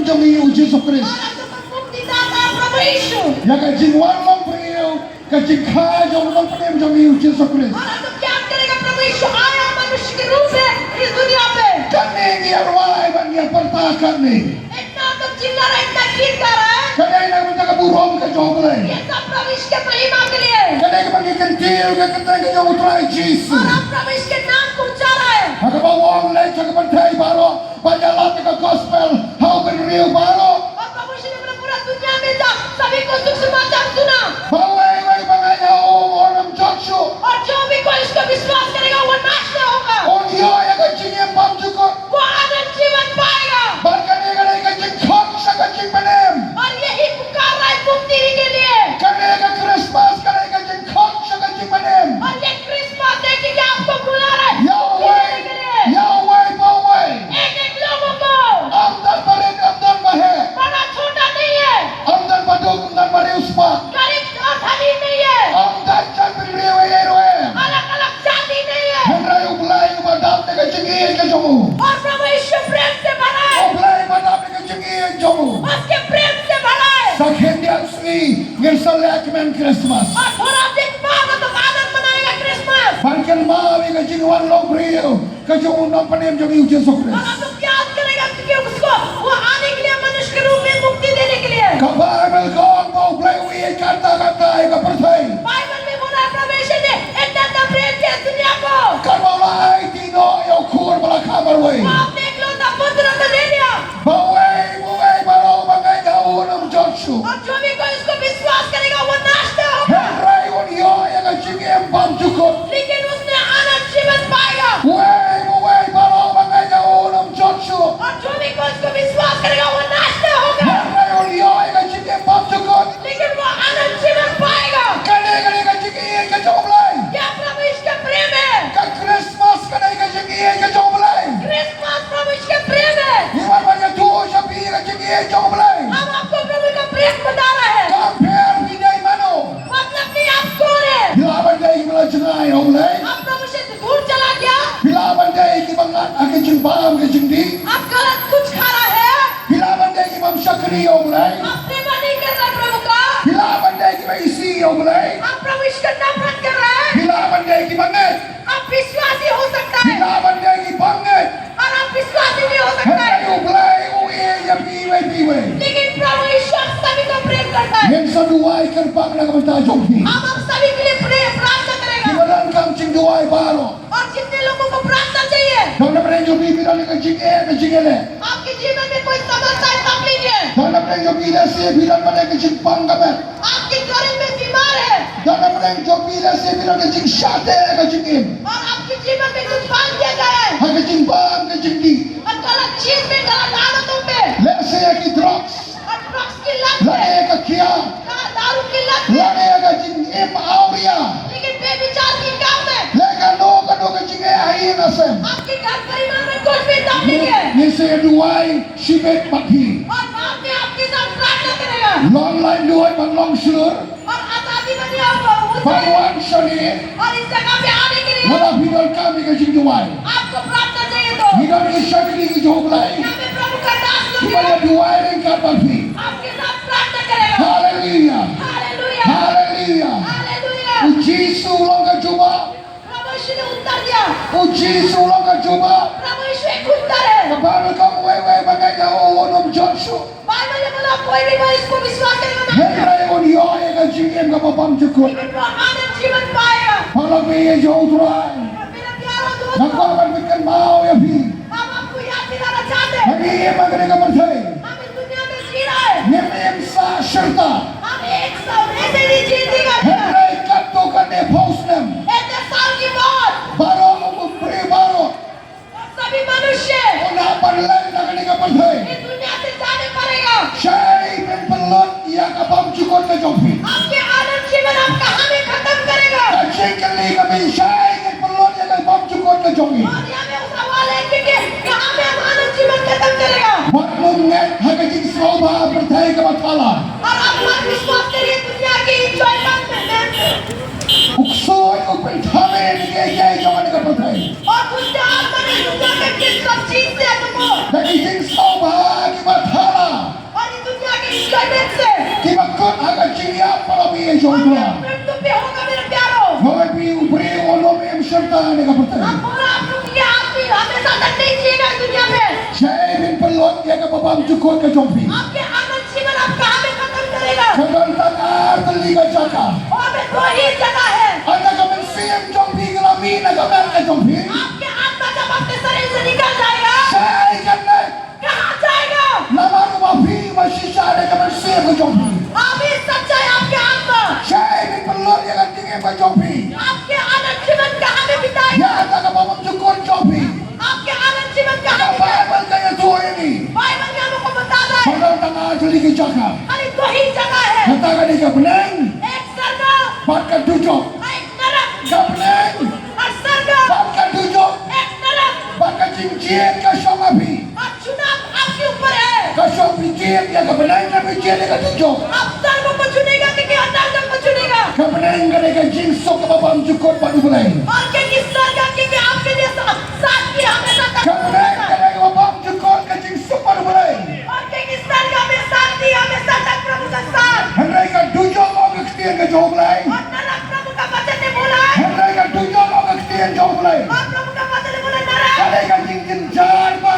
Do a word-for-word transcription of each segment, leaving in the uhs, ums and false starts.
jong ngi u Jisu Khrist. और आपको मुक्तिदाता प्रभु यीशु। Ïa ka jingwan long briew, ka jingkha jong u nongpynim jong ngi u Jisu Khrist. और आपको क्या करेगा प्रभु यीशु आया मनुष्य के रूप में इस दुनिया पे। Kane ngi ïa rwai bad ngi ïa pyrta katne. इतना तो चिल्ला रहा है, इतना गीत गा रहा है। Ka dei na ka bynta ka burom ka jong U Blei. ये सब प्रभु यीशु के महिमा के लिए। Ka dei kaba ngi kyntiew ïa ka kyrteng ka jong U Trai Jisu. और हम प्रभु यीशु के नाम को उच्चार है। Ha kaba u ong leit sha ka pyrthei baroh, bad ïalam ïa ka gospel ha u bynriew baroh. और प्रभु यीशु ने बोला, पूरा दुनिया में जाओ, सभी को शुभ समाचार सुनाओ। Bad uwei uwei ba ngeit ha u un ym jot shuh. और जो भी कोई उसको विश्वास करेगा, वो नाश ना होगा। Un ïoh ïa ka jingim bymjukut. वो अनंत जीवन पाएगा। Bad kane ka dei ka jingkhot sha ka jingpynim. और यही पुकार है मुक्ति के लिए। Kane ka Christmas ka dei ka jingkhot sha ka jingpynim. और ये क्रिसमस है कि आपको बुला रहा है ïa uwei, ïa uwei pa uwei. एक एक लोगों को। Ym don barit, ym don baheh. बड़ा छोटा नहीं है। Ym don baduk, ym don bariewspah. गरीब और धनी नहीं है। Ym don jaitbynriew ei ei ruh em. अलग अलग जाति नहीं है। Hynrei U Blei uba dap da ka jingïeit ka jong u. और प्रभु यीशु प्रेम से भरा है। U Blei uba dap da ka jingïeit jong u. उसके प्रेम से भरा है। Sa khyndiat sngi ngin sa leh kmen Christmas. और थोड़ा दिन बाद हम लोग आनंद मनाएगा Christmas. Ban kynmaw ïa ka jingwan long briew ka jong u nongpynim jong ngi u Jisu Khrist. और हम लोग याद करेगा क्योंकि उसको वो आने के लिए मनुष्य के रूप में मुक्ति देने के लिए। Ka Baibl ka ong ba U Blei u ïeit kata kata ïa ka pyrthei. Bible में बोला है प्रभु यीशु ने इतना प्रेम किया दुनिया को। Kaba u la ai ti noh ïa u Khun ba la kha marwei. वो अपने इकलौता पुत्र को दे दिया। Ba uwei uwei baroh ba ngeit ha u un ym jot shuh. और जो भी कोई उसको विश्वास करेगा, वो नाश ना होगा। Hynrei un ïoh ïa ka jingim bymjukut. लेकिन उसने अनंत जीवन पाएगा। Uwei uwei baroh ba ngeit ha u un ym jot shuh. और जो भी कोई उसको विश्वास करेगा, वो नाश ना होगा। Hynrei un ïoh ïa ka jingim bymjukut. लेकिन वो अनंत जीवन पाएगा। Kane ka dei ka jingïeit ka jong U Blei. क्या प्रभु यीशु का प्रेम है? Ka Christmas ka dei ka jingïeit ka jong U Blei. Christmas प्रभु यीशु का प्रेम है। Ngi wan ban ïathuh sha phi ka jingïeit jong U Blei. हम आपको प्रभु का प्रेम बता रहे हैं। Kam pher phi dei mano. मतलब नहीं आप कौन है। Phi lah ban dei kiba la jngai ha U Blei. आप प्रभु से दूर चला गया। Phi lah ban dei kiba ngat ha ka jingbam ka jingdih. आप गलत कुछ खा रहा है। Phi lah ban dei ki bym shakri ïa U Blei. आप सेवा नहीं कर रहा प्रभु का। Phi lah ban dei ki ba isih ïa U Blei. आप प्रभु यीशु का नफरत कर रहा है। Phi lah ban dei ki ba ngeit. आप विश्वासी हो सकता है। Phi lah ban dei ki ba ngeit. और आप विश्वासी भी हो सकता है। Hynrei U Blei u ïeit ïa phi iwei pa iwei. लेकिन प्रभु यीशु आप सभी को प्रेम करता है। Ngin sa duwai kyrpang na ka bynta jong phi. हम आप सभी के लिए प्रे-, प्रार्थना करेगा। Kiba donkam jingduwai baroh. और जितने लोगों को प्रार्थना चाहिए, don napdeng jong phi, phi don ka jingeh, ka jingeh leh. आपके जीवन में कोई समस्या है, तकलीफ है। Don napdeng jong phi lehse phi don ka jingpang ka met. आपके शरीर में बीमार है। Don napdeng jong phi lehse phi don ka jingshah teh ka jingim. और आपके जीवन में कुछ बांध दिया गया है। Ha ka jingbam ka jingdih. और गलत चीज में, गलत आदतों में। Lehse ha ki drugs. और ड्रग्स की लत है। Lane ha ka khia. दा-, दारू की लत है। Lane ha ka jingim awria. लेकिन व्यभिचार की काम है। Lane kano kano ka jingeh ha ïing ha sem. आपके घर परिवार में कुछ भी तकलीफ है। Ngin sa duwai shimet bad phi. और बाद में आपके साथ प्रार्थना करेगा। Long laitluid bad long shlur. और आजादी बनी आपको उस, ban wan shane, और इस जगह पे आने के लिए, lada phi donkam ïa ka jingduwai. आपको प्रार्थना चाहिए तो, ngi don ki shakri ki jong U Blei, यहाँ पे प्रभु का दास लोग, kiba ïa duwai ryngkat bad phi. आपके साथ प्रार्थना करेगा। Haleluya. Hallelujah. Haleluya. Hallelujah. U Jisu u long ka jubab. प्रभु यीशु ने उत्तर दिया। U Jisu u long ka jubab. प्रभु यीशु एक उत्तर है। Ka Baibl ka ong, uwei uwei ba ngeit ïa u un ym jot shuh. Bible ने बोला, कोई भी कोई इसको विश्वास करेगा ना, hynrei un ïoh ïa ka jingim kaba bymjukut. लेकिन वो अनंत जीवन पाएगा। Paralok ba ïeit jong U Trai. मेरा प्यारा दोस्त, nga kwah ban pynkynmaw ïa phi. हम आपको याद दिलाना चाहते हैं। Ngi im ha kane ka pyrthei. हम इस दुनिया में जी रहे हैं। Ngim im sah shirta. हम एक सौ ऐसे नहीं जीते करते हैं। Hynrei katto katne phew snem. इतने साल के बाद। Baroh, u briew baroh. और सभी मनुष्य। Un hap ban leit na kane ka pyrthei. इस दुनिया से जाने पड़ेगा। Shaei phin pynlut ïa ka bymjukut ka jong phi? आपके आनंद जीवन आप कहाँ में खत्म करेगा? Ka jingkylli ka mih, shaei ngin pynlut ïa ka bymjukut ka jong ngi? और यहाँ में वो सवाल है कि, कि कहाँ में हम आनंद जीवन खत्म करेगा? Wat nym ngeit ha ka jingsngewbha pyrthei kaba thala. और आप मत विश्वास करिए दुनिया की enjoyment में। U ksuid u pynthamin ïa kiei kiei jong kane ka pyrthei. और उसके आत्मा ने दुनिया के किन सब चीज से तुमको, da ki jingsngewbha kiba thala. Enjoyment se. Kiba kut ha ka jingïap para bangeit jong U Trai. Tupi hoga, mere pyaro. Hooid, phi u briew un ym im shirta ha kane ka pyrthei. Hum bura, hum log ye aadmi hamesha tak nahi jiyega duniya mein. Shaei phin pynlut ïa kaba bymjukut ka jong phi? Aapke anand jeevan aapka hamesha tak karega. Ka don tang ar tylli ka jaka. Aur bhi do hi jagah hai. Haba ka mynsiem jong phi ka la mih na ka met ka jong phi, aapke atma jab aapke shareer se nikal jayega, shaei kan leit? Kahan jayega? Namar u ba phi ba shisha de ka mynsiem ka jong phi. Abhi sachcha hai aapke atma. Shaei phin pynlut ïa ka jingim ka jong phi? Aapke anand jeevan kahan mein bitayega? Ïa kata kaba bymjukut jong phi. Aapke anand jeevan kahan mein bitayega? Ka Baibl ka ïathuh ïa ngi. Baibl ka mukho bata raha hai. Ka don tang ar tylli ki jaka. Khali do hi jagah hai. Kata ka dei ka bneng. Ek sarga. Bad ka dujok. Ek narak. Ka bneng. Ek sarga. Bad ka dujok. Ek narak. Bad ka jingjied ka shong ha phi. Aur chunav aapke upar hai. Ka shong phi jied ïa ka bneng ne phi jied ïa ka dujok? Aap sarg ko chunega ki, ki narak ko chunega? Ka bneng ka dei ka jingsuk kaba bymjukut bad U Blei. Aur kyunki sarg ki, ki aapke liye sa-, saadgi hamesha tak. Ka bneng ka dei kaba bymjukut, ka jingsuk bad U Blei. Aur kyunki sarg mein saadgi hamesha tak Prabhu ka saath. Hynrei ka dujok, ong ka ktien ka jong U Blei, aur narak, Prabhu ka bachan ne bola hai, hynrei ka dujok, ong ka ktien jong U Blei, aur Prabhu ka bachan ne bola hai, narak, ka dei ka jingjynjar ba,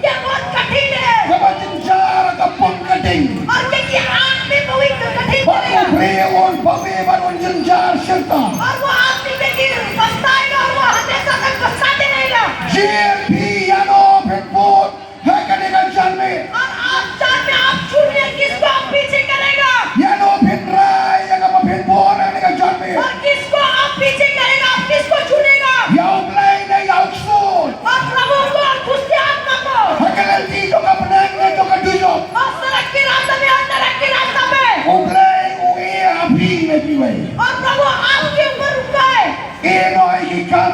ye bahut kathin hai, kaba jynjar ha ka pung ka ding. Aur kyunki aadmi bhi kathin karega. Bad u briew un babe bad un jynjar shirta. Aur wo aadmi bhi pachtayega aur wo hamesha tak pachtate rahega. Jied phi ïano phin bud ha kane ka janmiet. Aur aap janmiet aap chunenge kisko aap piche karega. Ïano phin rai ïa kaba phin bud ha kane ka janmiet. Aur kisko aap piche karega, aap kisko chunega? Ïa U Blei ne ïa u ksuid? Aur Prabhu ko aur dusre atma ko? Ha ka lynti jong ka bneng ne jong ka dujok? Aur sadak ke rasta mein aur narak ke rasta mein? U Blei u ïeit ha phi ne phi wei. Aur Prabhu aapke upar rukta hai. Ïehnoh ïa ki kam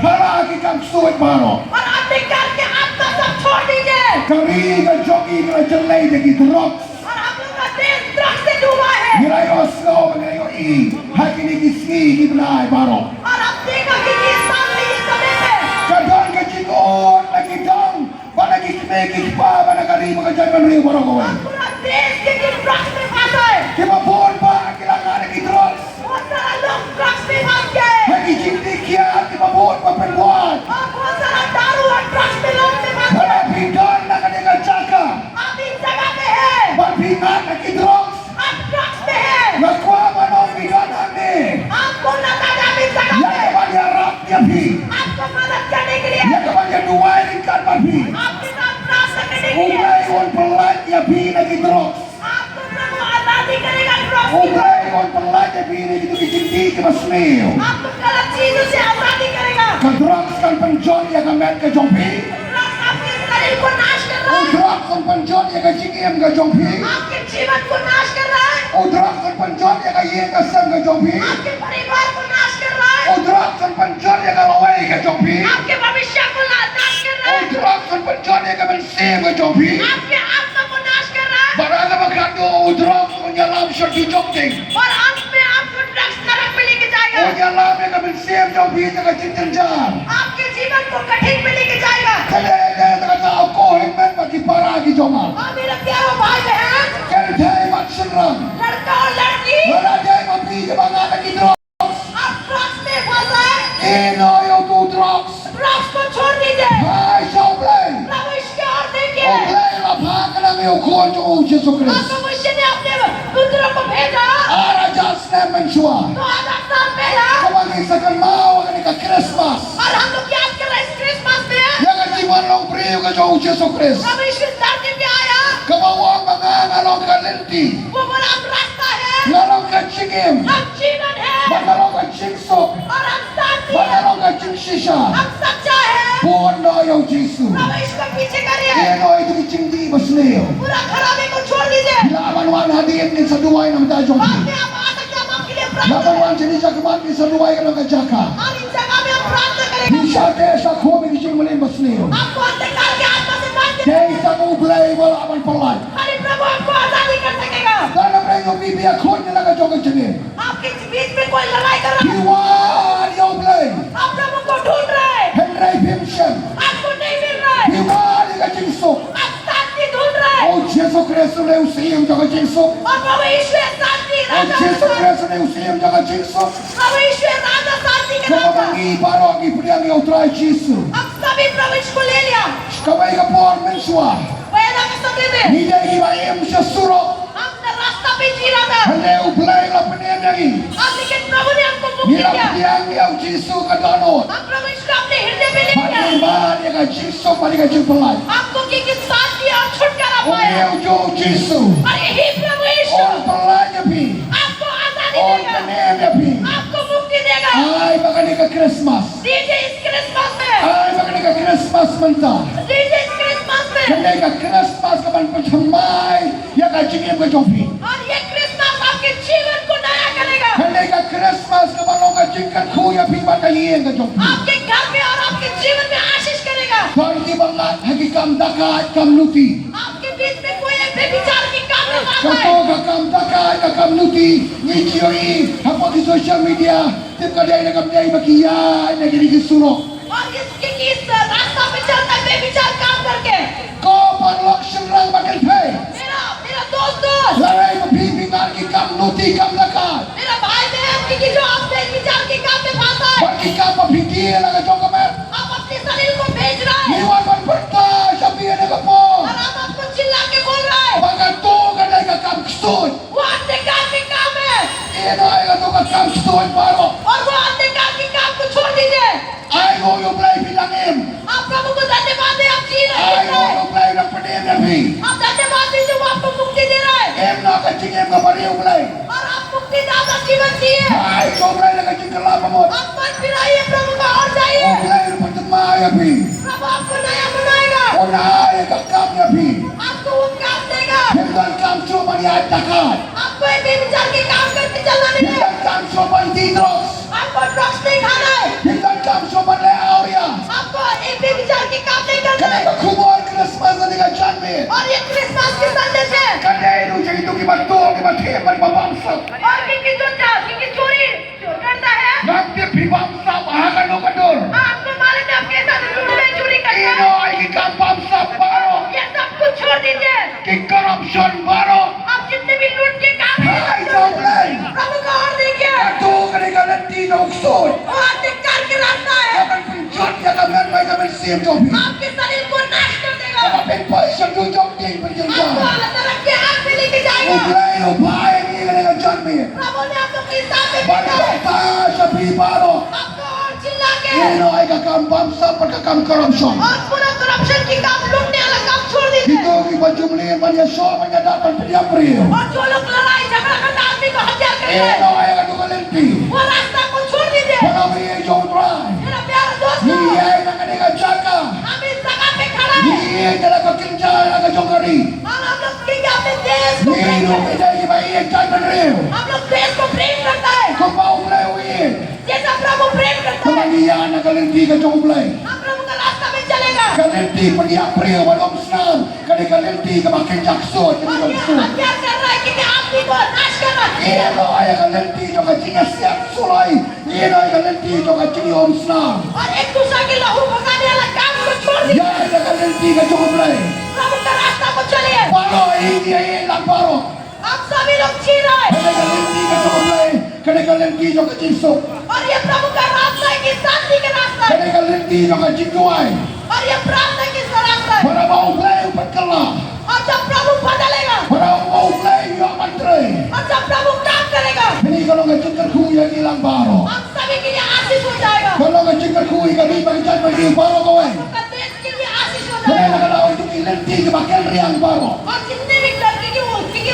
bha, ki kam ksuid baroh. Aur adhikar ke aap sab chhod dijiye. Ka ri ka jong ngi ka la jyllei da ki drugs. Aur hum log ka desh drugs se duba hai. Ngi la ïohsngew, ngi la ïohi ha kine ki sngi ki bnai baroh. Aur aap dekha ki ye saal mein, ye samay mein, ka don ka jingud na ki dong, bad na ki kmie ki kpa, bad na ka ri bad ka jaitbynriew baroh kawei. Aur pura desh ki, ki drugs mein phansa hai. Kiba bun bah ki la ngat ha ki drugs. Bahut sara log drugs mein phans gaye. Ha ki jingdih kiad kiba bun ba pynwad. Aur bahut sara daru aur drugs mein log mein phans gaye. Haba phi don na kane ka jaka, aap is jagah pe hai, bad phi ngat ha ki drugs, aap drugs mein hai, nga kwah ban ong phi don hangne. Aap ko na ta ja is jagah pe. Ïa kaban ïarap ïa phi. Aapko madad karne ke liye. Ïa kaban ïaduwai ryngkat bad phi. Aapke saath prarthana karne ke liye. U Blei un pynlait ïa phi na ki drugs. Aapko Prabhu azadi karega drugs. U Blei un pynlait ïa phi na kito ki jingdih kiba sniew. Aapko galat cheez se azadi karega. Ka drugs kan pynjot ïa ka met ka jong phi. Drugs aapke shareer ko nash kar raha hai. U drugs un pynjot ïa ka jingim ka jong phi. Aapke jeevan ko nash kar raha hai. U drugs un pynjot ïa ka ïing ka sem ka jong phi. Aapke parivar ko nash kar raha hai. U drugs un pynjot ïa ka lawei ka jong phi. Aapke bhavishya ko la nash kar raha hai. U drugs un pynjot ïa ka mynsiem ka jong phi. Aapke atma ko nash kar raha hai. Bad ha kaba khatduh, u drugs un ïalam sha dujok ding. Aur ant mein aapko drugs narak mein leke jayega. Un ïalam ïa ka mynsiem jong phi sha ka jingjynjar. Aapke jeevan ko kathin mein leke jayega. Te dei, dei, dei, dei, ko hynmen bad ki para ki jong nga. Aur mere pyare bhai behin, kynthei bad shynrang, ladka aur ladki, lada dei ma phi kiba ngat ha ki drugs, aap drugs mein phanse hain, ïehnoh ïa uto u drugs. Drugs ko chhod dijiye. Phai sha U Blei. Prabhu Ishwar dekhiye. U Blei la phah khnang ïa u Khun jong u Jisu Khrist. Aur Prabhu Ishwar ne apne putra ko bheja. Ar hajar snem mynshuwa. Do hajar saal pehle. Kaba ngi sa kynmaw ha kane ka Christmas. Aur hum log yaad kar rahe hain Christmas mein, ïa ka jingwan long briew ka jong u Jisu Khrist. Prabhu Ishwar is dhar mein aaya. Kaba u ong ba nga, nga long ka lynti. Wo bola, hum rasta hai. Nga long ka jingim. Hum jeevan hai. Bad nga long ka jingsuk. Aur hum saathi hai. Bad nga long ka jingshisha. Hum sachcha hai. Bud noh ïa u Jisu. Prabhu Ishwar ko piche kariye. Ïehnoh ïa kito ki jingdih ba sniew. Pura kharabi ko chhod dijiye. Lah ban wan hadien ngin sa duwai na ka bynta jong phi. Baad mein aap aa sakte hain, aap ke liye prarthana. Lah ban wan shane shakhmat ngin sa duwai na ka jaka. Aur is jagah mein hum prarthana karenge. Phi shah teh shah khum ïa ki jingmlien ba sniew. Aapko andhakar ke atma se baahar karenge. Dei tang U Blei uba lah ban pynlait. Khali Prabhu aapko azadi kar sakega. Lada phi ïohi phi ïakhun ïa la ka jong ka jingim. Aapke beech mein koi ladai kar raha hai. Phi wad ïa U Blei. Aap Prabhu ko dhoond rahe hain. Hynrei phim shym. Aapko nahi mil raha hai. Phi wad ïa ka jingsuk. Aap shanti dhoond rahe hain. O Jisu Khrist u dei u Syiem jong ka jingsuk. और प्रभु यीशु है शांति, ओ राजा का Jisu शांति। Khrist u dei u Syiem jong ka jingsuk. प्रभु यीशु है राजा शांति के Kumba राजा। ngi baroh ngi pdiang ïa u Trai Jisu. हम सभी प्रभु यीशु को ले लिया। Kawei ka por mynshuwa, पहला के समय में ngi dei kiba im sha surok. हम रास्ता पे जी रहा था। Hynrei U Blei u la pynim ïa ngi. अब लेकिन प्रभु ने हमको मुक्ति दिया। Ngi la pdiang ïa u Jisu ka dohnud. हम प्रभु यीशु को अपने हृदय में ले लिया। Bad ngi mad ïa ka jingsuk bad ïa ka jingpyllait. हमको कि, कि शांति और छुटकारा पाया। Une u Jisu. और यही प्रभु यीशु। Un pyllait ïa phi. आपको आजादी देगा। Un pynim ïa phi. आपको मुक्ति देगा। Ai ba kane ka Christmas. दीजिए इस क्रिसमस में। Ai ba kane ka Christmas mynta. दीजिए इस क्रिसमस में। Kane ka Christmas ka ban pynthymmai ïa ka jingim ka jong phi. और ये क्रिसमस आपके जीवन को नया करेगा। Kane ka Christmas ka ban long ka jingkyrkhu ïa phi bad ka ïing ka jong phi. आपके घर में और आपके जीवन में आशीष करेगा। Don kiba ngat ha ki kam dakait kam nuti. आपके बीच में कोई एक व्यभिचार की काम में फंसा है। Kato ka kam dakait ka kam nuti ngi ju ïohi hapoh ki social media. Tip ka dei ne kam dei ba ki ïaid na kine ki surok. और इसके इस रास्ता पे चलता है व्यभिचार काम करके। Ko paralok shynrang ba kynthei. मेरा, मेरा दोस्त, दोस्त। Lada phi phi ngat ki kam nuti kam dakait. मेरा भाई बहन की, की जो आप व्यभिचार के काम में फंसा है। Bad ki kam ba phi die la ka jong ka met. आप अपने शरीर को बेच रहे हैं। Ngi wan ban pyrta sha phi ha kane ka por. और हम आपको चिल्ला के बोल रहे हैं। Ba kato ka dei ka kam ksuid. वो अंधकार के काम है। Ïehnoh ïa kato ka kam ksuid baroh. और वो अंधकार के काम को छोड़ दीजिए। Ai nguh ïa U Blei phi dang im. आप प्रभु को धन्यवाद दें, आप जी रहे हैं। Ai nguh ïa U Blei u dang pynim ïa phi. आप धन्यवाद दीजिए, वो आपको मुक्ति दे रहा है। Im noh ka jingim kaba riewblei. और आप मुक्तिदाता जीवन जिए। Ai sha U Blei da ka jingkylla ba mut. आप मन फिराइए प्रभु का और जाइए। U Blei un pynthymmai ïa phi. प्रभु आपको नया बनाएगा। Un ai ka kam ïa phi. आपको वो काम देगा। Phim donkam shuh ban ïaid dakait. आपको ये व्यभिचार के काम करके चलना नहीं है। Phim donkam shuh ban die drugs. आपको ड्रग्स नहीं खाना है। Phim donkam shuh ban leh awria. आपको ये व्यभिचार के काम नहीं करना है। Kane ka khubor Christmas kane ka janmiet. और ये क्रिसमस की संदेश है। Ka dei ruh ïa kito kiba tur, kiba thied bad kiba bamsap. और किनकी जो जा-, किनकी चोरी, चोर करता है। Ngam tip phi bamsap ha kano ka dur. आपको मालूम है आप कैसा लूट में चोरी करता है। Ïehnoh ïa ki kam bamsap baroh. ये सब कुछ छोड़ दीजिए। Ki corruption baroh. आप जितने भी लूट के काम है, Ai sha U Blei. प्रभु का और देखिए। Kato ka dei ka lynti jong u ksuid. वो अंधकार के रास्ता है। Ka ban pynjot ïa ka met bad ka mynsiem jong phi. आपके शरीर को नाश कर देगा। Ka ban pynpoi sha dujok dieng pynjynjar. आपको हर तरफ के आग में लेके जाएगा। U Blei u phah ïa ngi ha kane ka janmiet. प्रभु ने आप लोग के साथ में Ban pyrta sha phi baroh. आपको और चिल्ला के Ïehnoh ïa ka kam bamsap bad ka kam corruption. और पूरा करप्शन की काम, लूटने वाला काम छोड़ दीजिए। Kito kiba ju mlien ban ïasoh ban ïada ban pdiang briew. और जो लोग लड़ाई झगड़ा करता आदमी को हथियार करता है, Ïehnoh ïa kato ka lynti. वो रास्ता को छोड़ दीजिए। Para bangeit jong U Trai. मेरा प्यारा दोस्त, Ngi ïaid na kane ka jaka. हम इस जगह पे खड़ा हैं। Ngi ïaid na ka kynja na ka jong ka ri. और हम लोग के अपने देश को Ngi प्रेम ruh करते ngi dei kiba ïeit jaitbynriew. हैं। हम लोग देश को प्रेम करता है। Kumba U Blei u ïeit. जैसा प्रभु प्रेम करता है। Kumba ngi ïaid na ka lynti ka jong U Blei. हम प्रभु का रास्ता में चलेगा। Ka lynti pynïap briew bad ym snam. Ka dei ka lynti kaba kynja ksuid, ka dei ka ksuid. हत्या कर रहा है, किसी आदमी को नाश कर रहा है। Ïehnoh ïa ka lynti jong ka jingïasiat suloi. Ïehnoh ïa ka lynti jong ka jingïaum snam. और एक दूसरे के लहू बगाने वाला काम को छोड़ दीजिए। Ïaid ïa ka lynti ka jong U Blei. प्रभु का रास्ता को चलिए। Baroh ngi ïaid lang baroh. हम सभी लोग जी रहे हैं। Kane ka lynti ka jong U Blei, kane ka lynti jong ka jingsuk. और ये प्रभु का रास्ता है कि शांति का रास्ता है। Kane ka lynti jong ka jingduwai. और ये प्रार्थना की रास्ता है। Para ba U Blei u pynkylla. और जब प्रभु बदलेगा। Para ba U Blei u ïoh ban trei. और जब प्रभु काम करेगा। Kane ka long ka jingkyrkhu ïa ngi lang baroh. हम सभी के लिए आशीष हो जाएगा। Ka long ka jingkyrkhu ïa ka ri bad ka jaitbynriew baroh kawei. आपका देश के लिए आशीष हो Kane जाएगा। ka long ka lynti kaba kynriang baroh. और जितने भी गलती के वो, क्योंकि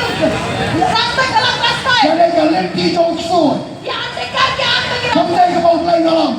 वो रास्ता गलत रास्ता है। Kane ka lynti jong u ksuid. ये अंधकार के आत्मा की Kam dei kaba U Blei u ïalam.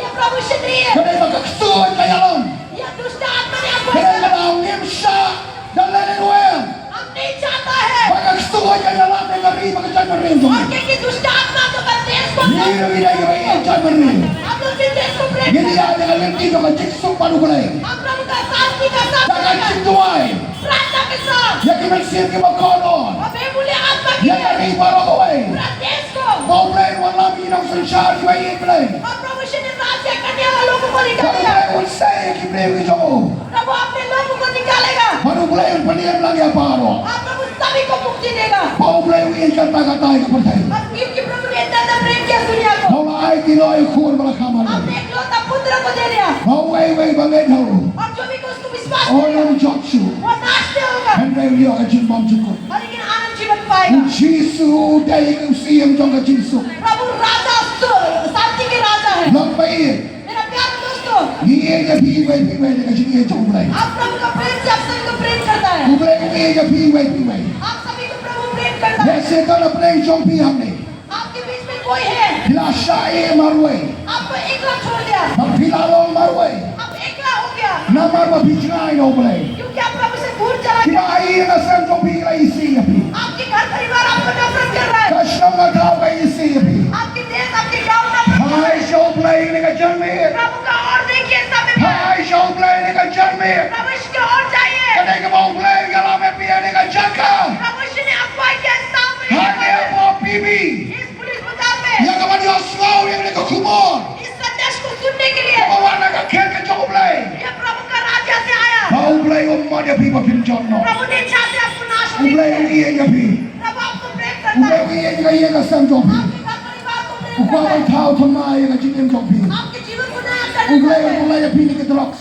ये प्रभु श्री है। Ka dei ba ka ksuid ka ïalam. ये दुष्ट आत्मा ने हमको Ka dei kaba ngim shah da leh lynwen. हम नहीं चाहता है। Ba ka ksuid ka ïalam ïa ka ri bad ka jaitbynriew jong ngi. और क्योंकि दुष्ट आत्मा तो बस देश को Ngi ruh ngi dei kiba ïeit jaitbynriew. हम लोग भी देश को प्रेम Ngin ïaid ïa ka lynti jong ka jingsuk bad U Blei. हम प्रभु का शांति का साथ Da ka jingduwai. प्रार्थना के साथ। Ïa ki mynsiem kiba kordor. और बेबुले आत्मा की Ïa ka ri baroh kawei. पूरा देश को Ba U Blei u wan lam ïa ki nongsynshar kiba ïeit Blei. और प्रभु श्री राज्य करने वाला लोगों को Ba U निकालेगा। Blei un sei ïa ki briew ki jong u. प्रभु अपने लोगों को निकालेगा। Bad U Blei un pynïeng lang ïa baroh. और प्रभु सभी को मुक्ति देगा। Ba U Blei u ïeit kata kata ïa ka pyrthei. और क्योंकि प्रभु ने इतना प्रेम किया दुनिया को। Ba u la ai kino ïa u khun ba la kham arliang. अपने इकलौता पुत्र को दे दिया। Ba uwei uwei ba ngeit ha u. और जो भी को उसको विश्वास करेगा, un ym jot shuh, वो नाश नहीं होगा, hynrei un ïoh ka jingbymjukut. और लेकिन अनंत जीवन पाएगा। U Jisu u dei u Syiem jong ka jingsuk. प्रभु राजा सु-, शांति के राजा है। Lok ba ïeit, मेरा प्यारे दोस्तों, ngi ïeit ïa phi iwei pa iwei da ka jingïeit jong U Blei. आप प्रभु का प्रेम से आप सभी को प्रेम करता है। U Blei u ïeit ïa phi iwei pa iwei. आप सभी को प्रभु प्रेम करता है। Lehse don ha pdeng jong phi hangne, आपके बीच में कोई है, phi la shah ïeh marwei, आपको एकला छोड़ दिया, bad phi la long marwei, आप एकला हो गया, namar ba phi jngai na U Blei. क्योंकि आप प्रभु से दूर चला गया। Kiba ïeit na seng jong phi ki la isih ïa phi. आपके घर परिवार आपको नफरत कर रहा है। Ka shnong ka thaw ka isih ïa phi. आपके देश, आपके गांव नफरत कर रहा है। Phai sha U Blei ha kane ka janmiet. प्रभु का ओर देखिए, समय पर। Phai sha U Blei ha kane ka janmiet. प्रभु की ओर जाइए। Ka dei kaba U Blei u ïalam ïa phi ha kane ka jaka. प्रभु ने अगुवाई किया इस स्थान में। Ha kane ka por, phi, phi, इस पुलिस बाजार में। Ïa kaban ïohsngew ïa kane ka khubor. इस संदेश को सुनने के लिए। Kaba wan na ka khet ka jong U Blei. ये प्रभु का राज्य से आया। Ba U Blei um mad ïa phi ba phin jot noh. प्रभु नहीं चाहते आपको नाश होने दीजिए। U Blei u ïeit ïa phi. प्रभु आपको प्रेम करता है। U Blei u ïeit ïa ka ïing ka sem jong phi. आपके घर परिवार को प्रेम करता है। U kwah ban thaw thymmai ïa ka jingim jong phi. आपके जीवन को नया करना चाहता है। U Blei un pyllait ïa phi na ki drugs.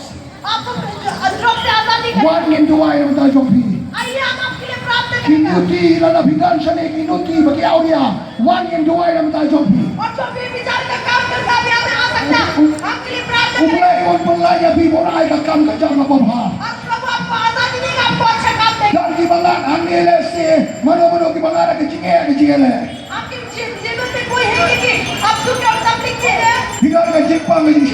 आपको ड्रग से आजादी करना है। Wan ngin duwai na ka bynta jong phi. आइए, हम आपके लिए प्रार्थना करेंगे। Ki nuti lada phi don shane, ki nuti ba ki awria, wan ngin duwai na ka bynta jong phi. और जो भी व्यभिचार का काम करता है, अभी हमें आ सकता है। आपके लिए प्रार्थना करेंगे। U Blei un pyllait ïa phi ban ai ka kam ka jam kaba bha. और प्रभु आपको आजादी देगा, आपको अच्छा काम देगा। Don kiba lad hangne lehse, mano mano kiba lad ha ka jingeh, ka jingeh leh. आपके जी-, जीवन में कोई है कि आप दुख और तकलीफ में हैं? Phi don ka jingpang ka jing